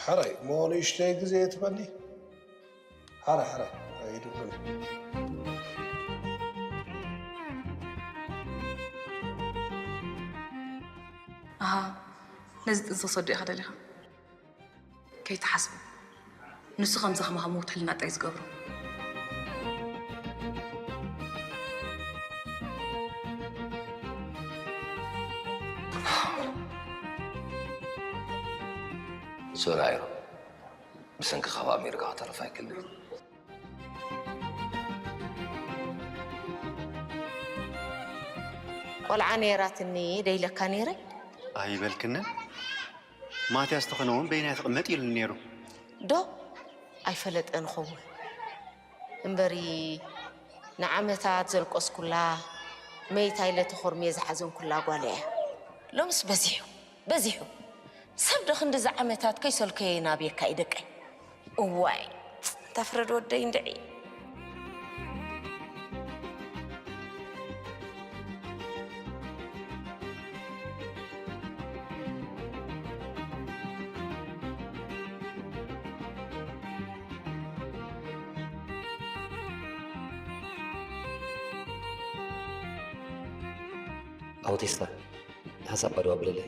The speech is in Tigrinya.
ሕራይ እሞ ንእሽተይ ግዜ ትበኒ። ሕራይ ሕራይ ኣይድንግል። ኣሃ፣ ነዚ ጥንስስ ወዲ ኢኻ ደሊኻ? ከይትሓስቡ። ንሱ ከምዚ ከማኻ ምውት ሕልና ጣይ ዝገብሮ። ሶራይሮ፣ ብሰንኪ ካብ ኣሜሪካ ከተርፍ ኣይክእልን። ቆልዓ ነይራትኒ ደይለካ ነይረ። ኣይበልክንን። ማትያስ ተኾነ እውን በይናይ ትቕመጥ ኢሉኒ ነይሩ። ዶ ኣይፈለጠን ኸውን እምበሪ፣ ንዓመታት ዘልቆስኩላ፣ መይታ ኢለ ተኾርምየ ዝሓዘንኩላ ጓል እያ። ሎምስ በዚሑ በዚሑ። ሰብ ዶ ክንድዚ ዓመታት ከይሰልከየ ናብየካ እዩ ደቀይ። እዋይ፣ ተፍረድ ወደይ እንድዒ። ኣውቲስታ፣ ሓሳብ ባዶ ኣብለለይ።